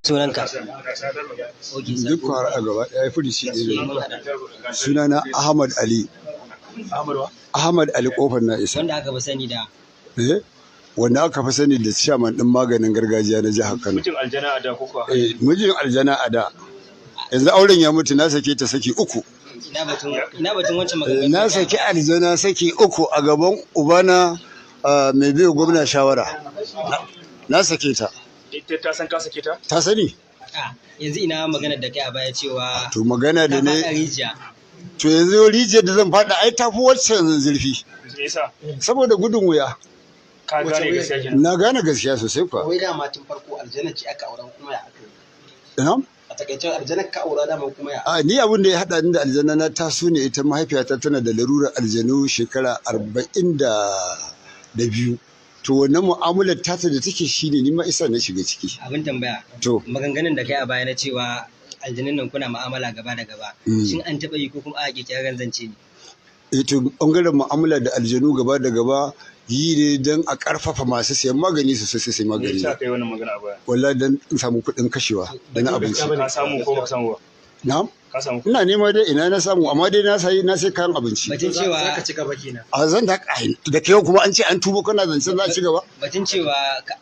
Sunanka? Duk har a gaba ɗaya furici ɗaya ne. Sunana Ahmad Ali. Ahmad Ali Kofar na isa. Wanda aka fi sani da? Eh? Wanda aka fi sani da chairman ɗin maganin gargajiya na jihar Kano. Mijin aljana a da ko kuwa? Eh, mijin aljana a da. Yanzu auren ya mutu, na sake ta saki 3. Ina batun wancan magana. Na saki aljana saki 3 a gaban ubana mai biyo gwamna shawara. Na sake ta. Ita ta san ka sake ta? Ta sani. Yanzu ina magana da kai a baya cewa to magana da ne rijiya. To yanzu rijiyar da zan faɗa ai tafi waccan zurfi. Me yasa? Saboda gudun wuya. Ka gane gaskiya kenan. Na gane gaskiya sosai kuwa. Wai dama tun farko aljanna ce aka aura kuma ya aka yi? Na'am? A takaice aljanna ka aura dama kuma ya? A ni abin da ya haɗa ni da aljanna na taso ne, ita mahaifiyata tana da larurar aljanu shekara 42. To wannan mu'amalar tata da take shine ni ma isa na shiga ciki. Abin tambaya. To maganganun da kai a baya na cewa aljanun nan kuna mu'amala gaba da gaba. Shin an taɓa yi ko kuma a ƙirƙirar zance ne? Eh to bangaren mu'amala da aljanu gaba da gaba yi ne don a ƙarfafa masu sayan magani su sai sai magani. Me yasa kai wannan magana a baya? Wallahi don in samu kuɗin kashewa da na abinci. Ka samu ko baka samu ba? Na'am? Ka samu. Ina nema dai ina na samu, amma dai na sai kayan abinci. Batun cewa zaka ci gaba kenan. A zan da da kai kuma an ce an tubo kana zancen za a ci gaba. Batun cewa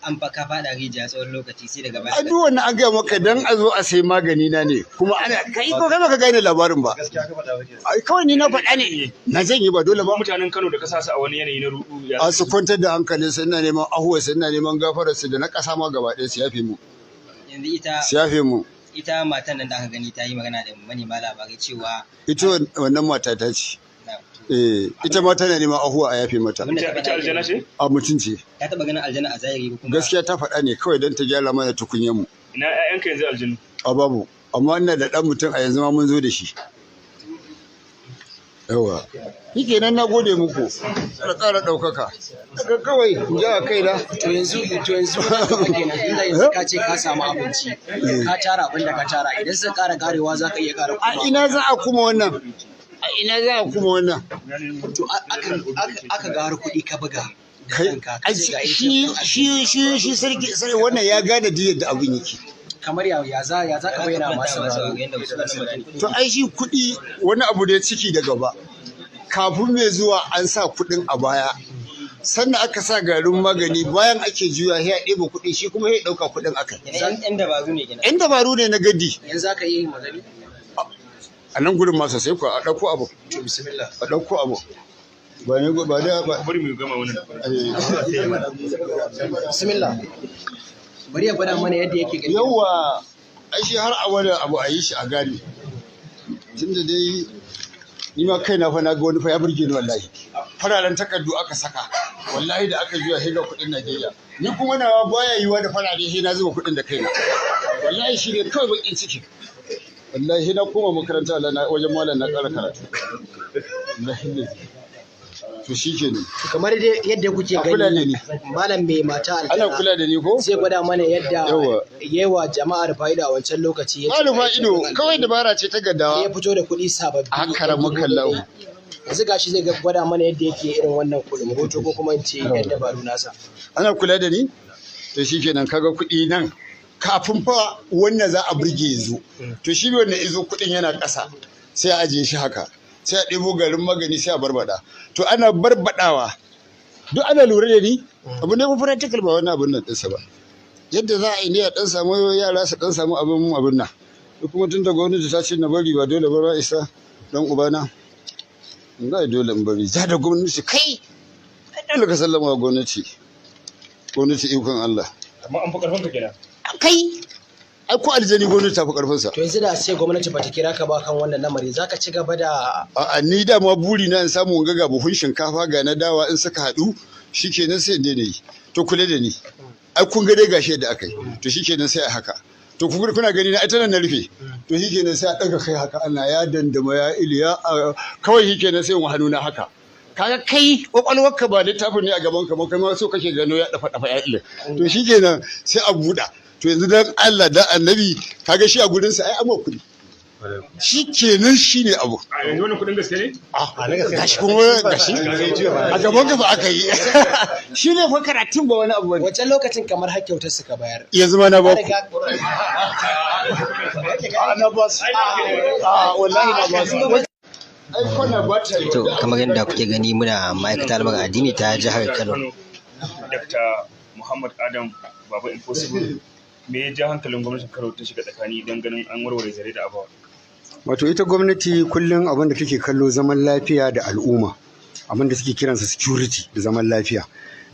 an fa ka fada rijiya tsawon lokaci sai daga baya. A duk wannan an gaya maka dan a zo a sai magani na ne kuma ana kai ko kai baka gane labarin ba. Gaskiya ka faɗa ba kenan. Ai kawai ni na faɗa ne. Na janye ba dole ba. Mutanen Kano da ka sa su a wani yanayi na ruɗu ya. A su kwantar da hankalin su, ina neman ahuwa su, ina neman gafarar su da na ƙasa ma gaba ɗaya su yafe mu. Yanzu ita su yafe mu. Ita matan nan da aka gani ta yi magana da manema labarai cewa ita wannan mata ta ce. Eh, ita ma tana neman ahuwa a yafe mata. Ita aljana ce? A mutunci. Ta taba ganin aljana a zahiri ko kuma? Gaskiya ta faɗa ne kawai don ta gyara mana tukunyar mu. Ina ƴaƴanka yanzu aljanu? A babu, amma ina da ɗan mutum a yanzu ma mun zo da shi. Yawa. Ni kenan na gode muku. Ƙara ƙara ɗaukaka. Daga kawai in ji a kaina. To yanzu kenan tunda yanzu ka ce ka samu abinci, ka tara abin da ka tara, idan suka ƙara karewa za ka iya ƙara kuma. A ina za a kuma wannan? A ina za a kuma wannan? To aka ga har kuɗi ka buga. Shi sarki wannan ya gane diyar da abin yake. Kamar ya za ka bayyana masu sauraro. To ai shi kuɗi wani abu ne ciki da gaba. Kafin mai zuwa an sa kuɗin a baya. Sannan aka sa garin magani bayan ake juya ya ɗeba kuɗi shi kuma ya ɗauka kuɗin akai. Yan dabaru ne kenan. Yan dabaru ne na gadi. Yanzu aka yi magani? A nan gurin ma sosai kuwa a ɗauko abu. To bismillah. A ɗauko abu. Ba ne ba da ba. Bari mu gama wannan. Bismillah. Bari ya gwada mana yadda yake gani. Yawwa, ai shi har a wani abu a yi shi a gane. Tunda dai ni ma kaina fa na ga wani fa ya burge ni wallahi. Fararen takardu aka saka. Wallahi da aka juya sai ga kuɗin Najeriya. Ni kuma nawa baya yiwa da farare sai na zuba kuɗin da kaina. Wallahi shi ne kawai bakin ciki. Wallahi na koma makaranta wajen malam na ƙara karatu. Wallahi ne. To shi ke ne. Kamar dai yadda kuke gani malam mai mata aljana. Ana kula da ni ko? Sai gwada mana yadda yawa jama'ar fa'ida a wancan lokaci. Ba fa'ido kawai dabara ce ta gaddawa. Ya fito da kuɗi sababbi. Akara makallahu. Yanzu gashi zai gwada mana yadda yake irin wannan kulumboto ko kuma in ce yadda dabaru nasa. Ana kula da ni? To shi kenan kaga kuɗi nan. Kafin fa wannan za a burge yanzu. To shi wannan izo kuɗin yana ƙasa sai a ajiye shi haka. Sai a ɗebo garin magani sai a barbada. To ana barbadawa. Duk ana lura da ni? Abu ne fa practical ba wani abun nan ɗinsa ba. Yadda za a yi ne a ɗan samu yara su ɗan samu abin nan. Kuma tun da gwamnati ta ce na bari ba dole ba isa ɗan ubana. Za dole in bari. Ja da gwamnati kai! Ai dole ka sallama wa gwamnati. Gwamnati ikon Allah. Amma an fi ƙarfin ka kenan. Kai! Ai ko aljani gwamnati ta fi ƙarfinsa. To yanzu da sai gwamnati bata kira ka ba kan wannan lamari zaka ci gaba da a'a ni dama buri na in samu in ga buhun shinkafa ga na dawa in suka haɗu shikenan sai in daina yi. To kula da ni. Ai kun ga dai gashi yadda aka yi. To shikenan sai a haka. To kuna gani na ita nan na rufe. To shikenan sai a ɗaga kai haka ana ya dandama ya iliya kawai shikenan sai in hannu na haka. Kaga kai kwakwalwarka ba littafin ne a gaban ka ba kai ma so kake gano ya dafa dafa ya ile. To shikenan sai a buɗa. To yanzu dan Allah dan Annabi kaga shi a gurin sa ai amma kuɗi. Shi kenan shi ne abu. A yanzu wannan kuɗin gaske ne? Gashi kuma gashi a gaban ka fa aka yi. Shi ne fa karatun ba wani abu bane. Wancan lokacin kamar har kyautar suka bayar. Yanzu ma na ba ku. Riga- Na ba su. Wallahi na ba su. Ai kwana ba ta yi. To kamar yadda kuke gani muna ma'aikatar al'amuran addini ta jihar Kano. Dr. Muhammad Adam Baba Impossible, me ya ja hankalin gwamnatin Kano ta shiga tsakani don ganin an warware zare da abawa? Wato ita gwamnati kullum abin da take kallo zaman lafiya da al'umma, abin da suke kiransa security da zaman lafiya.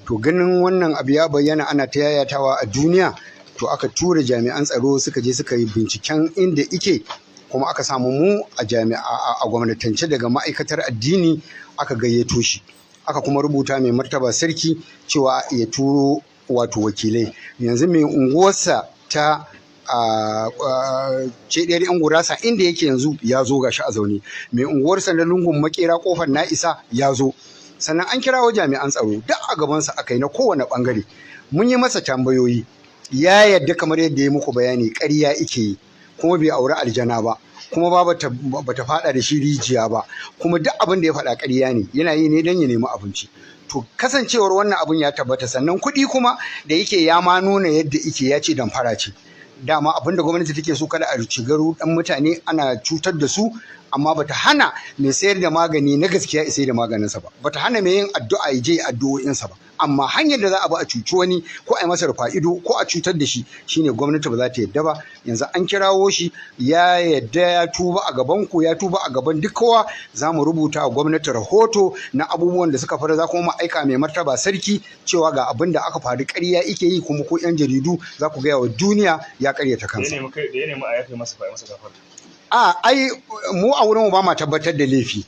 To ganin wannan abu ya bayyana ana ta yayatawa a duniya, to aka tura jami'an tsaro suka je suka yi binciken inda ike, kuma aka samu mu a jami'a a gwamnatance daga ma'aikatar addini aka gayyato shi. Aka kuma rubuta mai martaba sarki cewa ya turo wato wakilai. Yanzu mai unguwarsa ta ce ɗayar yan gurasa inda yake yanzu ya zo gashi a zaune, mai unguwarsa na lungun makera kofar na isa ya zo, sannan an kirawo jami'an tsaro duk a gabansa aka yi na kowane bangare. Mun yi masa tambayoyi, ya yadda kamar yadda ya muku bayani ƙarya ike yi, kuma bai auri aljana ba, kuma ba bata faɗa da shi rijiya ba, kuma duk abin da ya faɗa ƙarya ne, yana yi ne don ya nemi abinci. To kasancewar wannan abin ya tabbata, sannan kuɗi kuma da yake ya ma nuna yadda ike ya ce damfara ce. Dama abin da gwamnati take so kada a shiga ruɗan mutane ana cutar da su, amma bata hana mai sayar da magani na gaskiya ya sayar da maganinsa ba, bata hana mai yin addu'a ya je addu'o'insa ba, amma hanyar da za a bi a cuci wani ko a yi masa rufa ido ko a cutar da shi shine gwamnati ba za ta yadda ba. Yanzu an kirawo shi ya yadda ya tuba a gaban ku, ya tuba a gaban duk kowa. Za mu rubuta wa gwamnati rahoto na abubuwan da suka faru, za kuma mu aika mai martaba sarki cewa ga abin da aka faru ƙarya ike yi, kuma ko 'yan jaridu za ku gaya wa duniya ya ƙaryata Da ya kansa. nemi kai- da ya nemi a yafe masa ba a yi masa gafara. A ai mu a wurin mu ba ma tabbatar da laifi.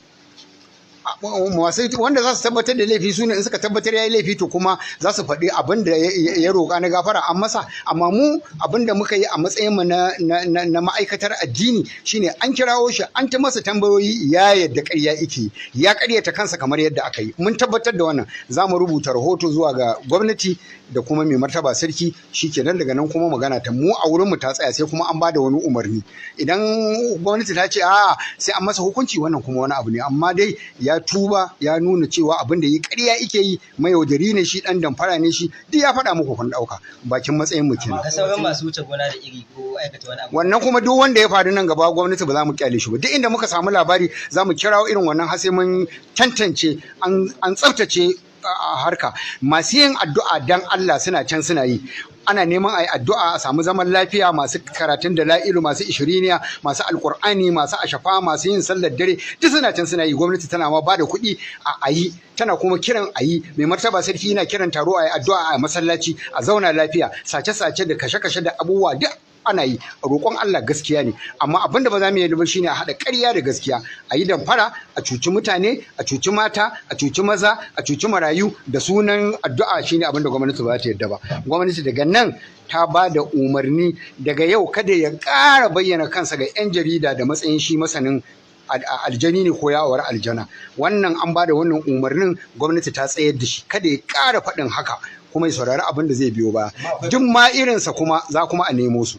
Masu wanda za su tabbatar da laifi su ne in suka tabbatar ya yi laifi, to kuma za su faɗi abin da ya roƙa na gafara an masa. Amma mu abin da muka yi a matsayin mu na ma'aikatar addini shine an kirawo shi an ta masa tambayoyi, ya yadda ƙarya yake, ya ƙaryata kansa kamar yadda aka yi. Mun tabbatar da wannan, za mu rubuta rahoto zuwa ga gwamnati da kuma mai martaba sarki. Shikenan, daga nan kuma magana ta mu a wurin mu ta tsaya, sai kuma an bada wani umarni. Idan gwamnati ta ce a'a sai an masa hukunci, wannan kuma wani abu ne, amma dai ya tuba, ya nuna cewa abin da yi ƙarya yake yi, mayaudari ne shi, dan damfara ne shi, duk ya faɗa muku kun ɗauka. Bakin matsayin mu kenan. Ga sauran masu wuce gona da iri ko aikata wani abu. Wannan kuma duk wanda ya faru nan gaba gwamnati ba za mu kyale shi ba. Duk inda muka samu labari za mu kirawo irin wannan har sai mun tantance an tsaftace a harka. Masu yin addu'a dan Allah suna can suna yi, ana neman a yi addu'a a samu zaman lafiya, masu karatun da la'ilu, masu ishiriniya, masu alkur'ani, masu ashafa, masu yin sallar dare, duk suna can suna yi. Gwamnati tana ma ba da kuɗi a yi, tana kuma kiran a yi. Mai martaba sarki yana kiran taro a yi addu'a a masallaci a zauna lafiya. Sace-sace da kashe-kashe da abubuwa duk ana yi, roƙon Allah gaskiya ne, amma abin da ba za mu yi ba shine a haɗa ƙarya da gaskiya, a yi damfara, a cuci mutane, a cuci mata, a cuci maza, a cuci marayu da sunan addu'a, shine abin da gwamnati ba za ta yarda ba. Gwamnati daga nan ta ba da umarni daga yau kada ya ƙara bayyana kansa ga 'yan jarida da matsayin shi masanin aljani ne ko yawar aljana. Wannan an ba da wannan umarnin, gwamnati ta tsayar da shi, kada ya ƙara faɗin haka, kuma ya saurari abin da zai biyo baya. Duk ma irinsa kuma za kuma a nemo su.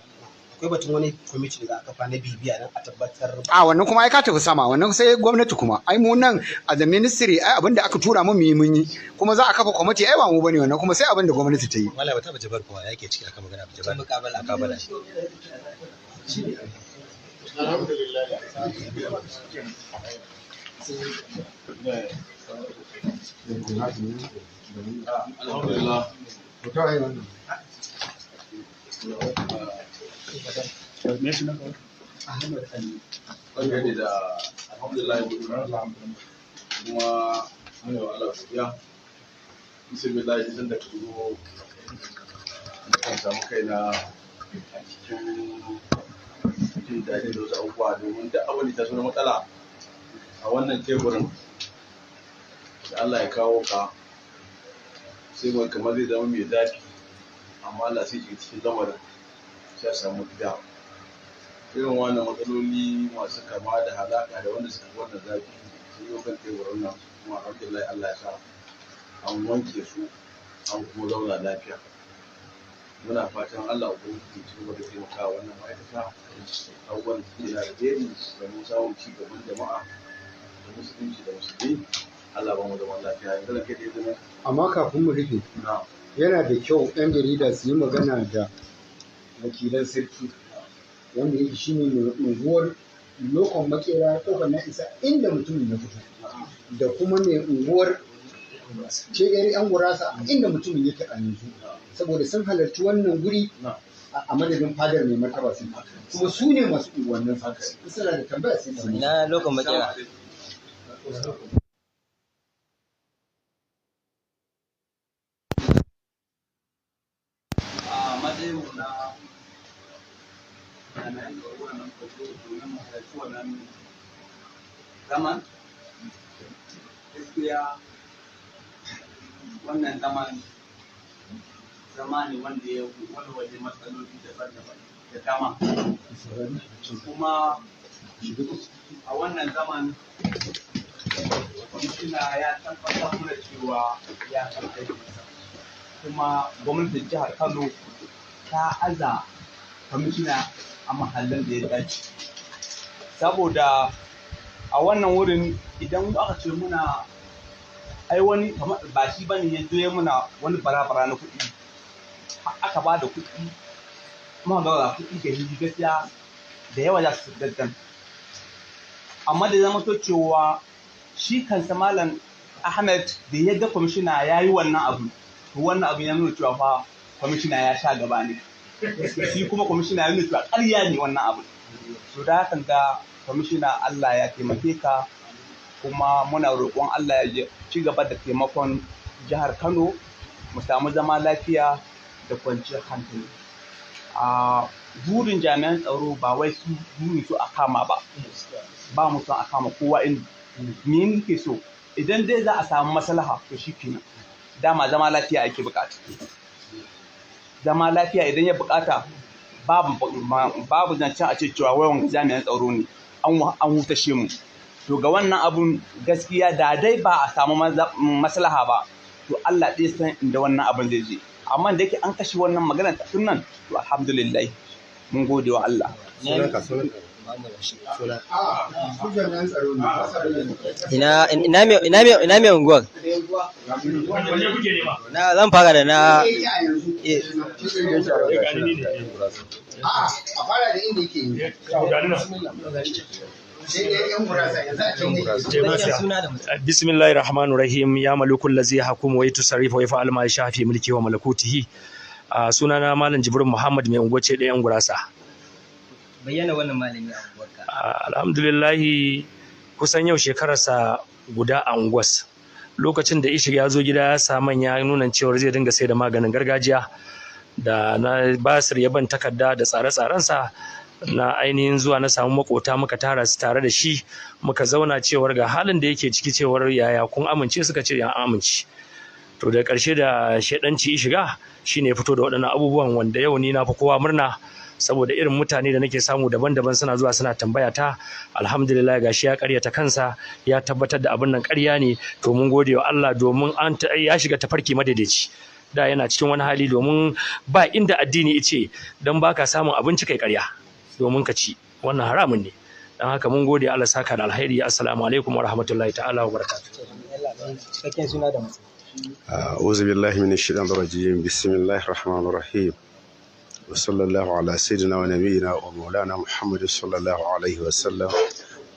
Akwai batun wani kwamiti da za a kafa na bibiya don a tabbatar. A wannan kuma ai ka tafi sama, wannan sai gwamnati kuma. Ai mu nan a the ministry, ai abin da aka tura mu yi mun yi, kuma za a kafa kwamiti, ai ba mu bane wannan, kuma sai abin da gwamnati ta yi. Wala ba ta jabar kuwa yake ciki akan magana jabar. Mukabala. Mukabala. Alhamdulillah. Me sunan ka? Dangane da alhamdulillah kuma muna wa Allah godiya. Bismillah, idan da zo nakan samu kaina a cikin jin daɗi da wasu abubuwa, domin duk abin da ta so na matsala a wannan teburin da Allah ya kawo ka, sai mu kamar zai zama mai zafi, amma Allah sai shiga cikin lamarin sai a samu mafita. Irin wannan matsaloli masu kama da halaka da wanda suka fi wannan zafi sun zo kan teburin nan, kuma alhamdulillah Allah ya sa an wanke su an kuma zauna lafiya. Muna fatan Allah ubangiji ya ci gaba da taimakawa wannan ma'aikata abubuwan da suke na alheri domin samun ci gaban jama'a da musulunci da musulmi. Allah ba mu zaman lafiya yanzu da kai da izinin. Amma kafin mu rufe, Na. yana da kyau 'yan jarida su yi magana da wakilan sarki, wanda yake shine mai unguwar Lokon Makera, Kofar Na Isa, inda mutumin ya fito, da kuma mai unguwar Cegari Yan Gurasa, inda mutumin yake a yanzu, saboda sun halarci wannan guri Na. a madadin fadar mai martaba sun, kuma su ne masu unguwannin. In suna da tambaya sai su yi. Ina Lokon Makera? A matsayin mu na jami'an tsaro wannan muka zo domin mu halarci wannan zaman, gaskiya wannan zaman zama ne wanda ya walwale matsaloli daban-daban da dama. Kuma a wannan zaman kwamishina ya tabbatar mana cewa ya san aikinsa, kuma gwamnatin jihar Kano ta aza kwamishina a mahallin da ya dace, saboda a wannan wurin idan aka ce muna ai wani kamar ba shi bane ya zo ya muna wani bara-bara na kuɗi, har aka ba da kuɗi muka ga ga kuɗi ga hili, gaskiya da yawa za su daddan. Amma da zama to cewa shi kansa Malam Ahmed da ya ga kwamishina ya yi wannan abu, to wannan abu ya nuna cewa fa kwamishina ya sha gaba ne. Shi kuma kwamishina ya nuna cewa ƙarya ne wannan abu. To da hakan ga kwamishina, Allah ya taimake ka, kuma muna roƙon Allah ya ci gaba da taimakon jihar Kano mu samu zama lafiya da kwanciyar hankali. A burin jami'an tsaro ba wai su burin su a kama ba, ba mu son a kama kowa. In me muke so, idan dai za a samu maslaha to shi kenan. Dama zama lafiya ake bukata. Zama lafiya idan ya bukata, babu zancen a ce cewa wai wanga jami'an tsaro ne an hutashe mu. To ga wannan abun gaskiya da dai ba a samu maslaha ba, to Allah ɗaya san inda wannan abun zai je. Amma da yake an kashe wannan magana ta nan, to alhamdulillah, mun gode wa Allah. A'a, su jami'an tsaro ne ba sa bayyana. Ina mai unguwar? Na zan fara da na Inda yake a yanzu. A'a, a fara da inda yake yanzu. Sai dai Yan Gurasa yanzu a can yake. Cikakken suna da mutum. Bismillahir rahmanir rahim. Ya malikul ladzi yahkumu wa yatasarrafu wa yaf'alu ma yasha fi mulki wa malakutihi. Sunana Malam Jibrin Muhammad, mai unguwar ce Yan Gurasa. Bayyana wannan malami a unguwarka. Alhamdulillahi, kusan yau shekararsa guda a unguwas. Lokacin da Ishir ya zo gida ya sa manya nuna cewar zai dinga sai da maganin gargajiya, da na basir ya ban takarda da tsare-tsarensa, na ainihin zuwa na samu makota muka tara su tare da shi, muka zauna cewar ga halin da yake ciki, cewar yaya kun amince, suka ce ya amince. To da ƙarshe da shaidanci ya shiga, shine ya fito da waɗannan abubuwan, wanda yau ni na fi kowa murna, saboda irin mutane da nake samu daban-daban suna zuwa suna tambaya ta. Alhamdulillah, gashi ya karyata kansa, ya tabbatar da abin nan ƙarya ne. To mun gode wa Allah, domin an ya shiga tafarki madaidaici. Da yana cikin wani hali, domin ba inda addini ice dan baka samun abinci kai ƙarya domin ka ci, wannan haramun ne. Dan haka mun gode, Allah saka da alheri. Assalamu alaikum wa rahmatullahi ta'ala wa barakatuh. Cikakken suna da mutum. أعوذ بالله من الشيطان الرجيم. بسم الله الرحمن الرحيم، وصلى الله على سيدنا ونبينا ومولانا محمد صلى الله عليه وسلم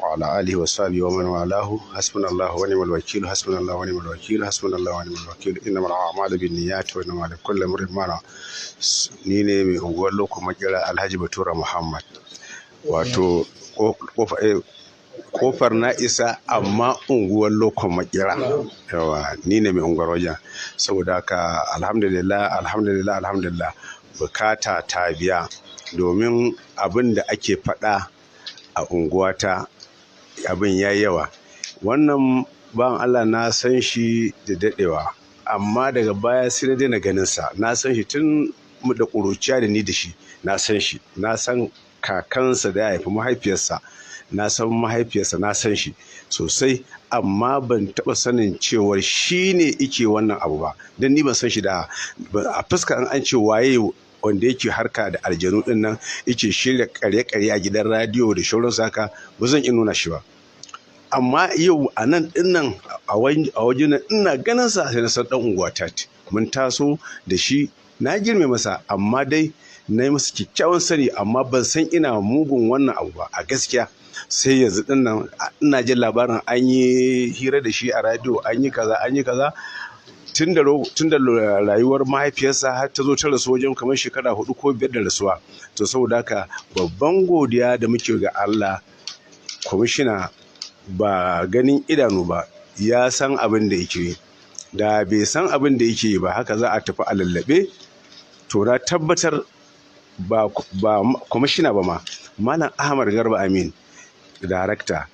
وعلى آله وصحبه ومن والاه. حسبنا الله ونعم الوكيل، حسبنا الله ونعم الوكيل، حسبنا الله ونعم الوكيل. إنما الأعمال بالنيات وإنما لكل امرئ ما نوى. Ni ne mai unguwar Loko Makera, Alhaji Batura Muhammad, wato Kofar Na Isa, amma unguwar Lokon Makera. Yawa, ni ne mai unguwar wajen. Saboda haka alhamdulillah, alhamdulillah, alhamdulillah, bukata ta biya, domin abin da ake faɗa a unguwata abin ya yawa. Wannan ban Allah na san shi da daɗewa, amma daga baya sai na daina ganinsa. Na san shi tun da ƙuruciya, da ni da shi na san shi, na san kakansa da ya haifi mahaifiyarsa, na san mahaifiyarsa, na san shi sosai, amma ban taɓa sanin cewar shi ne ike wannan abu ba, don ni ban san shi da a fuska. An ce waye wanda yake harka da aljanu din nan, yake shirya karye-karye a gidan radiyo da shauransu haka, ba zan iya nuna shi ba. Amma yau a nan din nan a wajen ina ganin sa sai na san dan unguwa ta ce. Mun taso da shi, na girme masa, amma dai na yi masa kyakkyawan sani, amma ban san ina mugun wannan abu ba a gaskiya. Sai yanzu din nan ina jin labarin an yi hira da shi a radiyo, an yi kaza, an yi kaza. Tun da rayuwar mahaifiyarsa har ta zo ta rasu wajen kamar shekara 4 ko 5 da rasuwa. To saboda haka babban godiya da muke ga Allah, kwamishina ba ganin idanu ba, ya san abin da yake yi. Da bai san abin da yake yi ba, haka za a tafi a lallabe. To na tabbatar ba kwamishina ba ma, Malam Ahmad Garba Amin darakta,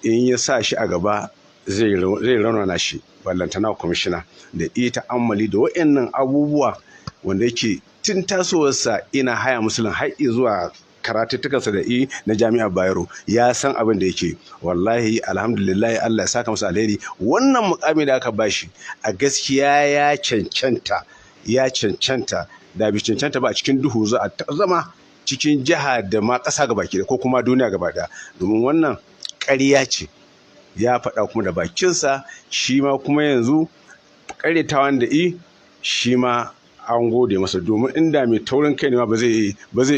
in ya sa shi a gaba zai raunana shi, ballantana kwamishina da ita ammali da wa'annan abubuwa wanda yake tun tasowarsa ina haya musulun har zuwa karatuttukansa da i na jami'ar Bayero, ya san abin da yake. Wallahi alhamdulillah, Allah ya saka masa alheri. Wannan mukami da aka bashi a gaskiya ya cancanta, ya cancanta. Da bai cancanta ba, a cikin duhu za a zama cikin jiha da ma ƙasa gaba ki ko kuma duniya gaba ɗaya, domin wannan ƙarya ce ya faɗa kuma da bakinsa. Shi ma kuma yanzu ƙaryatawan da i shi ma an gode masa, domin inda mai taurin kai ne ma ba zai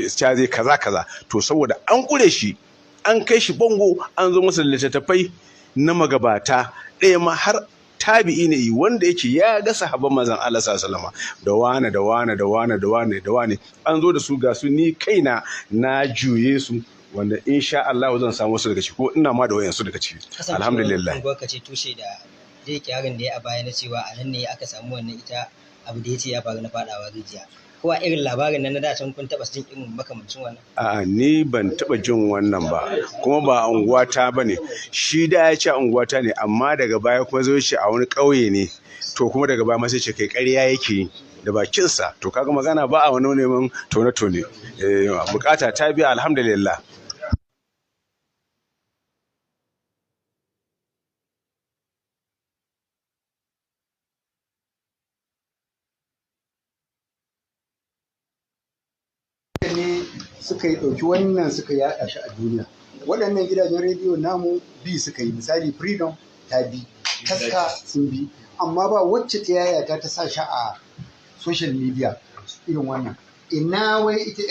zai kaza kaza. To saboda an ƙure shi, an kai shi bango, an zo masa littattafai na magabata, ɗaya ma har tabi'i ne wanda yake ya ga sahabban manzon Allah sallallahu alaihi wasallam, da wane da wane da wane da wane da wane, an zo da su ga su, ni kaina na juye su, wanda insha Allah zan samu su daga ciki, ko ina ma da wayansu daga ciki. Alhamdulillah. Unguwar ka ce tushe da zai kirarin da ya a baya na cewa a nan ne aka samu wannan ita abu da ya ce ya faru na fadawa rijiya. Ko a irin labarin nan na da can kun taba jin irin makamancin wannan? A'a, ni ban taba jin wannan ba, kuma ba unguwata bane. Shi da ya ce unguwata ne, amma daga baya kuma zai ce a wani ƙauye ne. To kuma daga baya ma sai ce kai ƙarya yake da bakinsa. To kaga magana ba a wani neman tone-tone. Bukata ta biya, alhamdulillah. Ne suka yi ɗauki wannan suka yaɗa shi a duniya. Waɗannan gidajen rediyo namu bi suka yi, misali Freedom ta bi, Taska sun bi, amma ba wacce ta yayata ta sa shi a social media irin wannan. Ina wai ita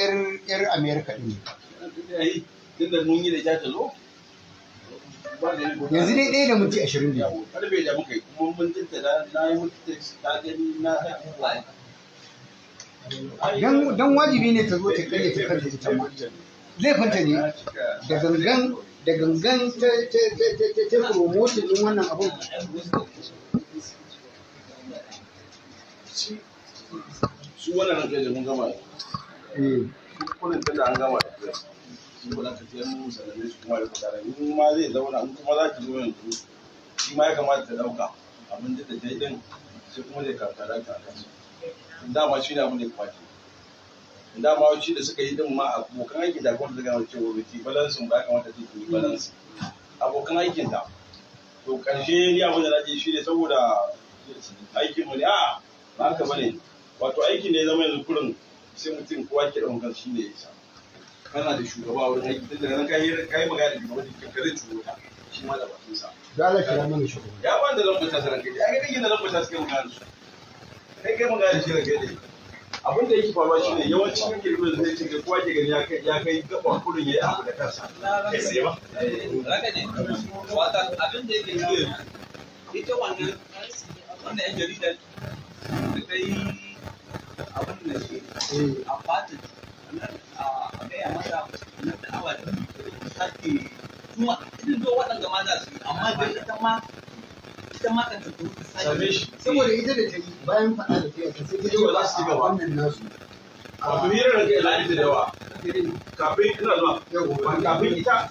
yar America ɗin? Yanzu dai 1:22. Karfe da muka yi kuma mun tattara, na yi mutu ta gani na sa. Don wajibi ne ta zo ta karyata kanta ita ma. Laifinta ne da gangan da gangan ta promoting din wannan abun. Su wannan ranka da mun gama. Kullum tunda an gama da su ba za ka ce mun sallame su kuma da kudara. In ma zai zauna, in kuma za ki zo yanzu, shi ma ya kamata ta dauka abin da ta yi din, sai kuma zai karkara ta kansu. Dama shi ne abin da ya kamata. Dama shi da suka yi din ma abokan aikin da kuma suka cewa ba ki balansin ba, ya kamata ta yi balansin abokan aikin ta. To karshe ni abin da na ce shi ne saboda aikin mu ne, a ba haka bane. Wato aikin da ya zama yanzu kurin sai mutum kowa ke ɗaukan shi ne ya isa. Kana da shugaba wurin aiki, tun daga nan ka yi magana da shugaban da ka zai turo ka shi ma da bakinsa. Da Allah kira mana shugaba. Ya ba da lambar ta sanar kai. Ai kai da lambar ta suka yi magana da su. Kai kai magana da shi ranka dai. Abin da yake faruwa shine yawancin yake rubuta zai ce kowa ke gani ya kai gaba kurin yayi abu da kansa. Kai sai ba. Wata abin da yake ita wannan wannan yan jarida da ta yi abin da shi a fata a gaya mata na da awa da sake kuma irin zo waɗanda ma za su yi, amma dai ita ma kan ta ta sake shi. Saboda ita da ta yi bayan faɗa da ta yi sai ta Ba za su ci gaba. wannan nasu. Wato hirar da kai lafi da yawa. Kafin ina zuwa. Kafin ita.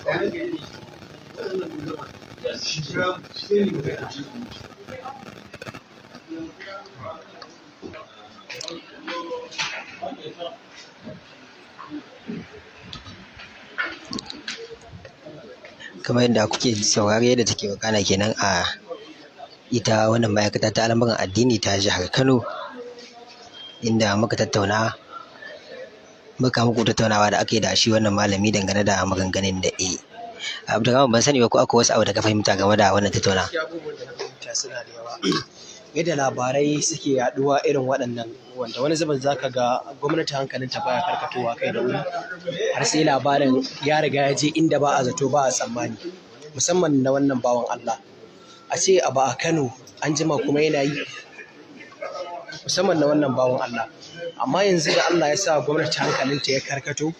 Kamar yadda kuke saurare yadda take wakana kenan a ita wannan ma'aikata ta al'amuran addini ta jihar Kano, inda muka tattauna Muka muku tattaunawa da ake da shi wannan malami dangane da maganganun da eh Abdulrahman, ban sani ba ko akwai wasu abu da ka fahimta game da wannan tattaunawa. Gaskiya abubuwan da na fahimta suna da yawa, yadda labarai suke yaduwa irin waɗannan, wanda wani zubin zaka ga gwamnati hankalinta baya karkatowa kai da wuri har sai labarin ya riga ya je inda ba a zato ba a tsammani, musamman na wannan bawan Allah, a ce abu a Kano an jima kuma yana yi, musamman na wannan bawan Allah. Amma yanzu da Allah ya sa gwamnati hankalinta ya karkato,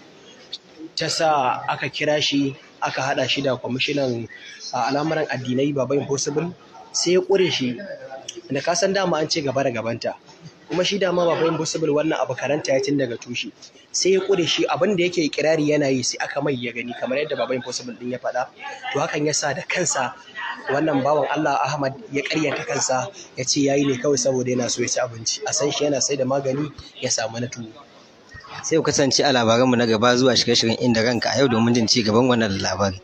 ta sa aka kira shi, aka haɗa shi da kwamishinan al'amuran addinai Baba Impossible, sai ya ƙure shi da ka san dama an ce gaba da gabanta. Kuma shi dama Baba Impossible wannan abu karanta ya tun daga tushe, sai ya ƙure shi. Abin da yake kirari yana yi, sai aka mai ya gani, kamar yadda Baba Impossible din ya faɗa. To hakan ya sa da kansa wannan bawan Allah Ahmad ya ƙaryata kansa, ya ce yayi ne kawai saboda yana so ya ci abinci, a san shi yana sai da magani ya samu na tuwo. Sai ku kasance a labaranmu na gaba zuwa shirye-shiryen Inda Ranka a yau domin jin ci gaban wannan labari.